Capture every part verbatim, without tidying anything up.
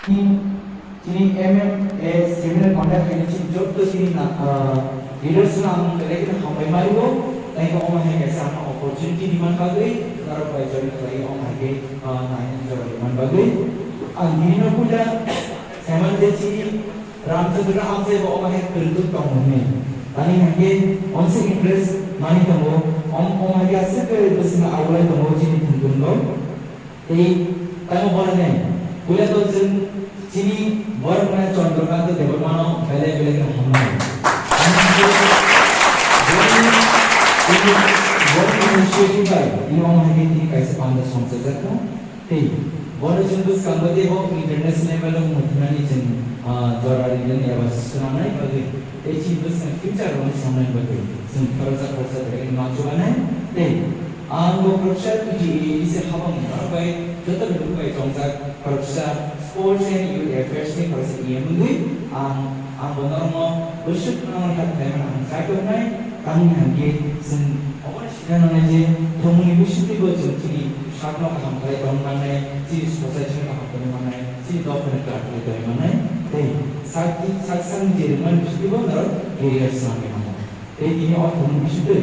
Chini M M A seminar conduct khainai chini jotto chini na, ah, leaders no ang belai kheno hambai mario, tei omo hai kaisa ano opportunity rimani bagwi, norok bai join khlai omo hai khe, ah, naina jorok rimani bagwi. Ang bini no puila saiman je chini Ramchandra Amchai bo omo hai kwrwngtwi tongo hwnwi. Tani hai khe onse impress mani tongo, om-, omo hai khe aswk khe bwswkno aulai tongo chini thwngthwng rok. Tei tamo bono nai, puila to chwng chini borok mane Chandrakanta Debbarmano belai belai khe hamnai. Boni, boni initiative bai tini omo hai khe tini kaisa panda songchajakha. Tei bono chwng bwskango tei bo international level o muthunani chwng, ah, jora rinani eba swnamnai bagwi tei chini bwskang future rokni swnamnai bagwi chwng khoroksa khoroksa belai khe manchubanai tei Ang bo khoroksa P T A ni se habang ni bai joto ni bai tongjak khoroksa Sports and Youth Affairs ni khoroksa E M wngwi ang, ang bo norokno bwswk nangmani kha khlaimani ang chai tongnai. Tamni hwn khe chwng obo sina nangnai je thwngmungni bisingtwi bo chwng chini sakno kaham khlai tong mannai, chini society no kaham tong mannai, chini dophani kaham khlai tong mannai tei sak, sak sakni je rwmani bisingtwi bo norok career swnamwi nango. Tei tini o thwngmung bisingtwi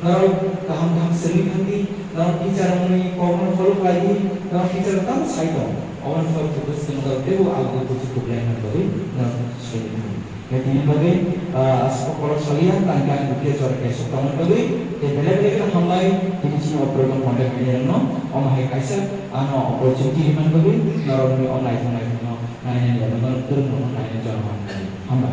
norok kaham kaham swngwi thangdi, norok teacher rokni kokno follow khlaidi, norok teacher rok tamo sai tong, oboni follow khe bwswk norok teibo alogwi buji kuplai wngna bagwi norok swngwi thangdi. Tei tini bagwi, ah, aswk kolok saliya, tangkhe ang dukhe jora kaisa tongna bagwi, tei belai belai kheno hambai, tini chini o program conduct khainai rokno, omo hai kaisa ano opportunity rimani bagwi, norokni o naithok naithokno nainani eba norok kwrwng rokno nainani jora hambai.